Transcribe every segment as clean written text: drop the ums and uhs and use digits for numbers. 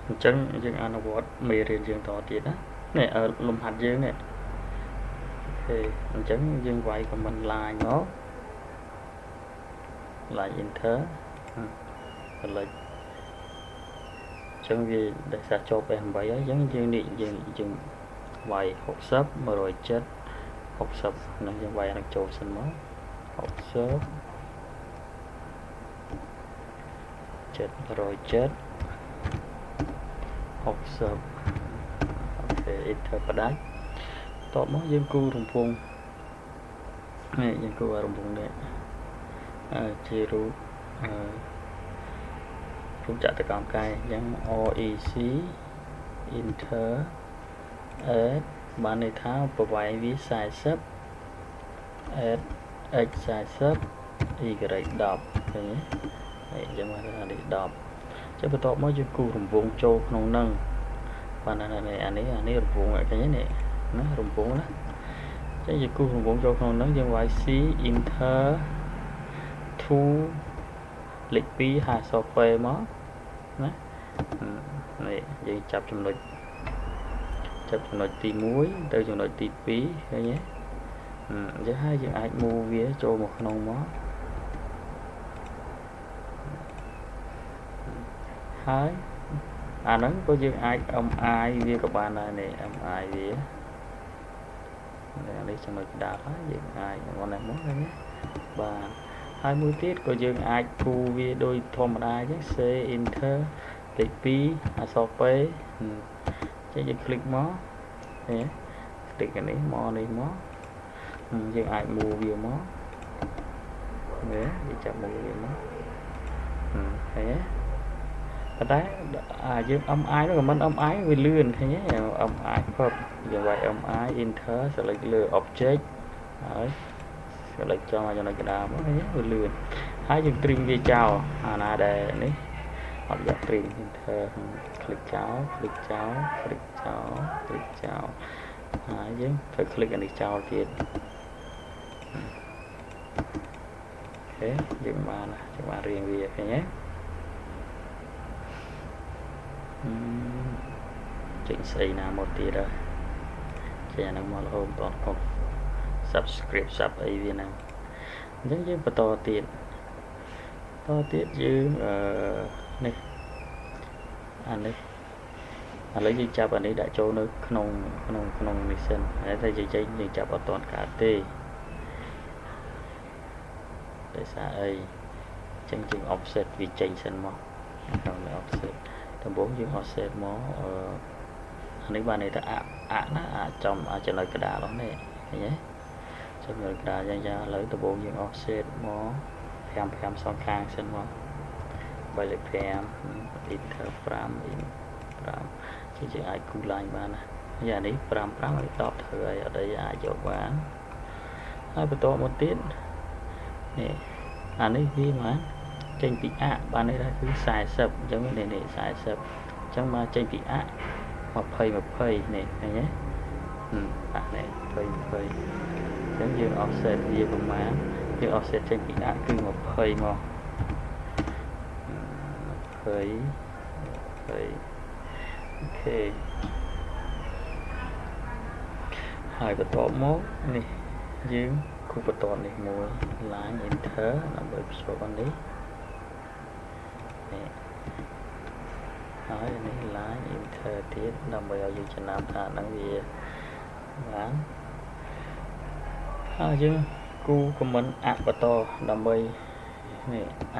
អញ្ចឹងយើងអនុវត្តមេរៀនយើងតទៀតណានេះលំហាត់យើងនេះOK អញ្ចឹងយើងវាយ command line មក line enter select អញ្ចឹងវាដោយសារជាប់ F8 ហើយអញ្ចឹងយើងនេះយើងយើងវាយ60 107 60នឹងយើងវាយអានឹងចូលសិនមក60 707 60 OK enter ផ្ដាច់តបមកយើងគូររំពងនេះយើងគូររំពងនេះជារូបអឺរូបចតុកោណកែអញ្ចឹង REC enter add បានន័យថាប្រវែងវា40 add x 40 y 10ឃើញទេហើយអញ្ចឹងមកថានេះ10ចុះបន្ទាប់មកយើងគូររង្វង់ចូលក្នុងនឹងបានអានេះអានេះអានេះរង្វង់ឃើញទេនេះណារង្វង់ណាអញ្ចឹងយើងគូររង្វង់ចូលក្នុងនឹងយើងវាយ C enter 2លេខ2 50 P មកណានេះយើងចាប់ចំណុចចាប់ចំណុចទី1ទៅចំណុចទី2ឃើញទេអញ្ចឹងហើយយើងអាច move វាចូលមកក្នុងមកហើយអាហ្នឹងក៏យើងអាច MI វាក៏បានដែរនេះ MI វានេះចំណុចកណ្ដាលហើយយើងអាចមកនេះមកឃើញទេបាទហើយមួយទៀតក៏យើងអាចគូវាដោយធម្មតាអញ្ចឹង C enter លេខ2អក្សរ P អញ្ចឹងយើង click មកឃើញទេ click នេះមកនេះមកយើងអាច move វាមកនេះយើងចាប់ move វាមកឃើញទេប៉ុន្តែអាយើង MI នោះក៏មិន MI វាលឿនឃើញទេ MI ពឹបយើងវាយ MI enter select លើ object ហើយ select ចំឲ្យចំណុចកណ្ដាលមកឃើញវាលឿនហើយយើង trim វាចោលអាណាដែលនេះអត់យក trim enter click ចោល click ចោល click ចោល click ចោលហើយយើងត្រូវ click អានេះចោលទៀត OK យើងបានយើងបានរៀងវាឃើញទេចេញស្អីណាមកទៀតហើយចេញអាហ្នឹងមករហូតមិនតកុំ subscribe sub អីវាហ្នឹងអញ្ចឹងយើងបន្តទៀតតទៀតយើងអឺនេះអានេះឥឡូវយើងចាប់អានេះដាក់ចូលនៅក្នុងក្នុងក្នុងនេះសិនហើយតែយើងចេញយើងចាប់អត់ទាន់កើតទេដោយសារអីអញ្ចឹងយើង offset វាចេញសិនមកក្នុង offset ដំបូងយើង offset មកអឺអានេះបានន័យថាអអណាអាចចំចំណុចកណ្ដាលនោះនេះឃើញទេចំណុចកណ្ដាលយ៉ាងយ៉ាងឥឡូវដំបូងយើង offset មក5 5សងខាងសិនមក3លេខ5 enter 5 in 5ជាយើងអាចគូ line បានណាយ៉ាងនេះ5 5ឲ្យ10ធ្វើឲ្យអត់អីអាចយកបានហើយបន្តមកទៀតនេះអានេះវាមកចេញពីអបានន័យថាគឺ40អញ្ចឹងនេះនេះ40អញ្ចឹងមកចេញពីអ20 20នេះឃើញទេអានេះ20 20អញ្ចឹងយើង offset វាប្រមាណយើង offset ចេញពីអគឺ20មក20 20 OK ហើយបន្ទាប់មកនេះយើងគូបន្ទាត់នេះមួយ line enter ដើម្បីភ្ជាប់អានេះនេះហើយនេះ line enter ទៀតដើម្បីឲ្យយើងចំណាំថាហ្នឹងវាបានហើយយើងគូ command អបន្តដើម្បីនេះអ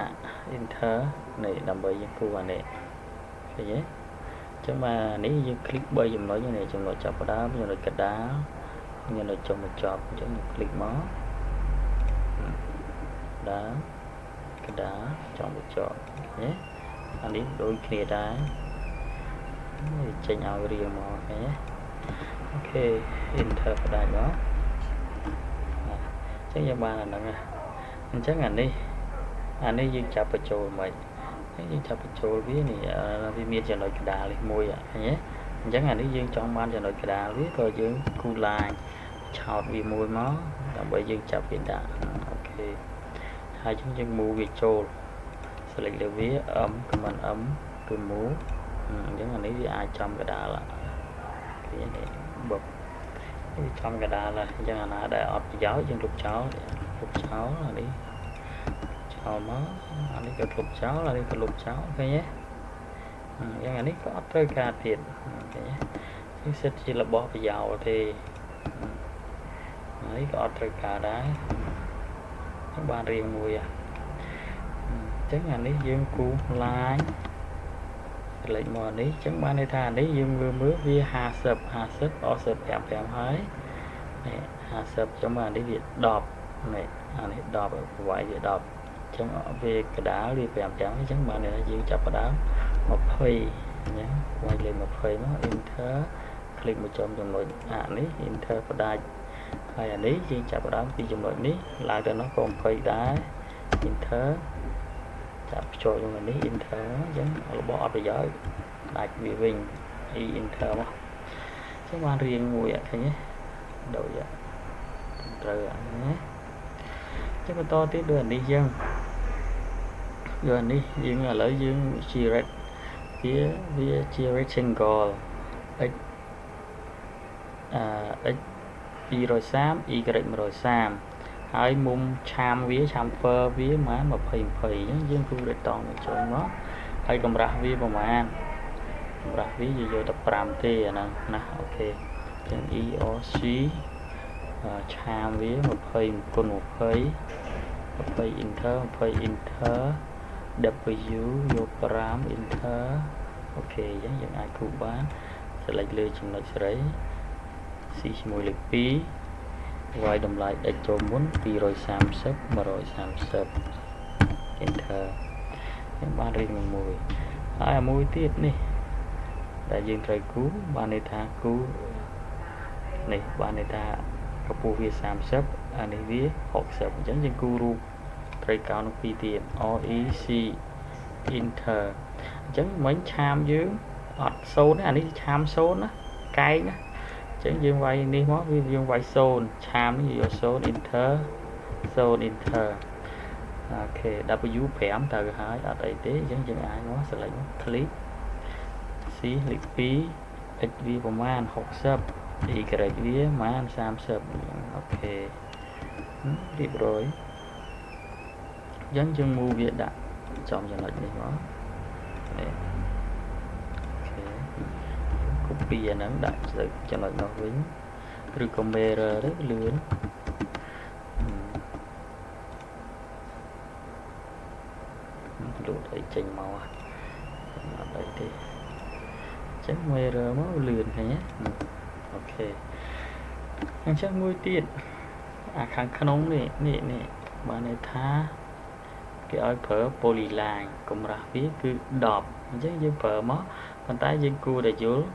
enter នេះដើម្បីយើងគូអានេះឃើញទេចឹងបាទនេះយើង click 3ចំណុចនេះចំណុចចាប់ផ្ដើមចំណុចកណ្ដាលចំណុចចុងបញ្ចប់អញ្ចឹងយើង click មកដើមកណ្ដាលចុងបញ្ចប់ឃើញទេអានេះដូចគ្នាដែរចេញឲ្យរៀងមកឃើញទេ OK enter ផ្ដាច់មកអញ្ចឹងយើងបានអាហ្នឹងអញ្ចឹងអានេះអានេះយើងចាប់បញ្ចូលមិនយើងចាប់បញ្ចូលវានេះវាមានចំណុចកណ្ដាលនេះមួយឃើញទេអញ្ចឹងអានេះយើងចង់បានចំណុចកណ្ដាលវាក៏យើងគូ line ឆោតវាមួយមកដើម្បីយើងចាប់វាដាក់ OK ហើយយើងយើង move វាចូល select លើវា M command M គឺ move អញ្ចឹងអានេះវាអាចចំកដាលឃើញទេបុកវាចំកដាលហើយអញ្ចឹងអាណាដែលអត់ប្រយោជន៍យើងលុបចោលលុបចោលអានេះចោលមកអានេះក៏លុបចោលអានេះក៏លុបចោលឃើញទេអញ្ចឹងអានេះក៏អត់ត្រូវការទៀតឃើញទេនេះសិតជារបស់ប្រយោជន៍ទេនេះក៏អត់ត្រូវការដែរបានរៀងមួយអញ្ចឹងអានេះយើងគូ line លេខមកនេះអញ្ចឹងបានន័យថានេះយើងមើលមើលវា50 50 offset 5 5ហើយនេះ50ចឹងមកអានេះវា10នេះអានេះ10ប្រវាយវា10អញ្ចឹងវាកដាលវា5 5អញ្ចឹងបានន័យថាយើងចាប់ផ្ដើម20អញ្ចឹងវាយលេខ20មក enter click មកចំចំណុចអានេះ enter ផ្ដាច់ហើយអានេះយើងចាប់ផ្ដើមពីចំណុចនេះឡើងទៅនោះក៏20ដែរ enter ចាប់ភ្ជាប់ជាមួយនេះ enter អញ្ចឹងរបស់អត់ប្រយោជន៍ដាច់វាវិញ e enter មកអញ្ចឹងបានរៀងមួយអត់ឃើញទេដូចត្រូវណាអញ្ចឹងបន្តទៀតដូចអានេះអញ្ចឹងដូចអានេះយើងឥឡូវយើងជា red វាវាជា rectangle x អឺ x 230 y 130ហើយមុំឆាមវា chamfer វាប្រហែល20 20អញ្ចឹងយើងគូរេតង់មកចូលមកហើយកម្រាស់វាប្រហែលកម្រាស់វាយើងយកតែ5ទេអាហ្នឹងណា OK អញ្ចឹង E R C ឆាមវា20គុណ20 20 enter 20 enter W យក5 enter OK អញ្ចឹងយើងអាចគូបាន select លើចំណុចសេរី C ជាមួយលេខ2វាយតម្លៃ x ចូលមុន230 130 enter យើងបានរៀងមួយហើយអាមួយទៀតនេះដែលយើងត្រូវគូបានន័យថាគូនេះបានន័យថាកម្ពស់វា30អានេះវា60អញ្ចឹងយើងគូរូបត្រីកោណនឹងពីរទៀត R E C enter អញ្ចឹងមិញឆាមយើងអត់0ទេអានេះឆាម0ណាកែងណាអញ្ចឹងយើងវាយនេះមកវាយើងវាយ0ឆាមនេះយក0 enter 0 enter OK W5 ត្រូវហើយអត់អីទេអញ្ចឹងយើងអាចមក select មក click C លេខ2 x វាប្រមាណ60 y វាប្រមាណ30 OK រៀបរយអញ្ចឹងយើង move វាដាក់ចំចំណុចនេះមកនេះ OK copy អាហ្នឹងដាក់ទៅចំណុចនោះវិញឬក៏ mirror ទៅលឿនលូតអីចេញមកអត់អីទេអញ្ចឹង mirror មកលឿនឃើញទេ OK អញ្ចឹងមួយទៀតអាខាងក្នុងនេះនេះនេះបានន័យថាគេឲ្យប្រើ polyline កម្រាស់វាគឺ10អញ្ចឹងយើងប្រើមកប៉ុន្តែយើងគួរតែយល់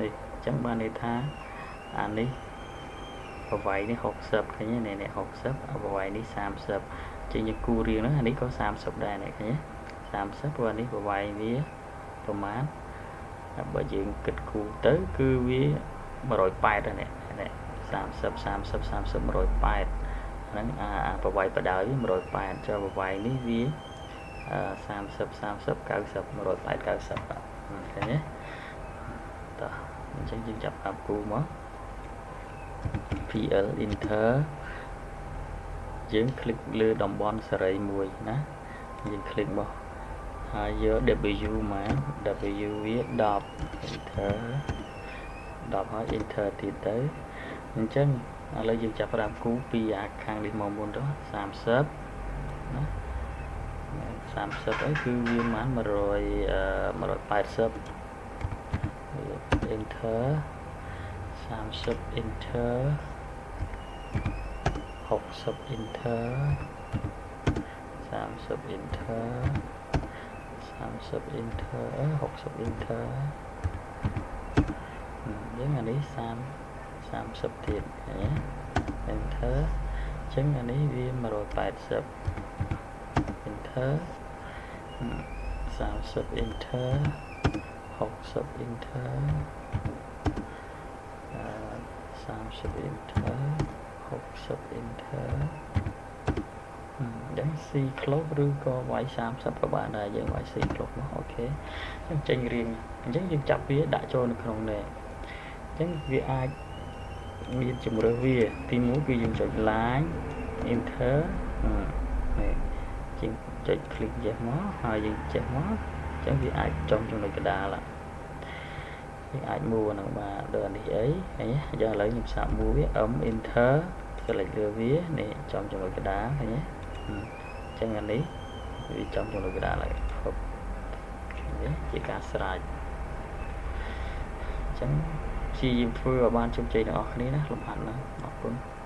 នេះអញ្ចឹងបានន័យថាអានេះប្រវែងនេះ60ឃើញទេនេះ60ប្រវែងនេះ30ជាងយើងគូរៀងហ្នឹងអានេះក៏30ដែរនេះឃើញទេ30ព្រោះអានេះប្រវែងវាប្រមាណបើយើងគិតគូទៅគឺវា180នេះនេះ30 30 30 180ហ្នឹងអាប្រវែងបដោយ180ចុះប្រវែងនេះវា30 30 90 180 90ឃើញទេតោះអញ្ចឹងយើងចាប់តាមគូមក PL enter យើង click លើតំបន់សេរីមួយណាយើង click មកហើយយក W មក W វា10 enter 10ហើយ enter ទៀតទៅអញ្ចឹងឥឡូវយើងចាប់ផ្ដើមគូពីអាខាងនេះមកមុនទៅ30ណា30អីគឺវាប្រហែល100 180 enter 30 enter 60 enter 30 enter 30 enter 60 enter អញ្ចឹងអានេះ30 30ទៀតឃើញទេ enter អញ្ចឹងអានេះវា180 enter 30 enter 60 enter 30 enter 60 enter អញ្ចឹង C close ឬក៏វាយ30ក៏បានដែរយើងវាយ C close មក OK អញ្ចឹងចេញរៀងអញ្ចឹងយើងចាប់វាដាក់ចូលនៅក្នុងនេះអញ្ចឹងវាអាចមានជំរើសវាទី1គឺយើងចុច line enter នេះជាងចុច click ចេះមកហើយយើងចេះមកអញ្ចឹងវាអាចចំចំណុចកដាលយើងអាច move ហ្នឹងបាទដូចអានេះអីឃើញទេអញ្ចឹងឥឡូវខ្ញុំសាក move វា M enter select លើវានេះចំចំណុចកដាលឃើញទេអញ្ចឹងអានេះវាចំចំណុចកដាលហើយហប់នេះជាការស្រេចអញ្ចឹងព្យាយាមធ្វើឲ្យបានជោគជ័យទាំងអស់គ្នាណាលំហាត់ហ្នឹងអរគុណ។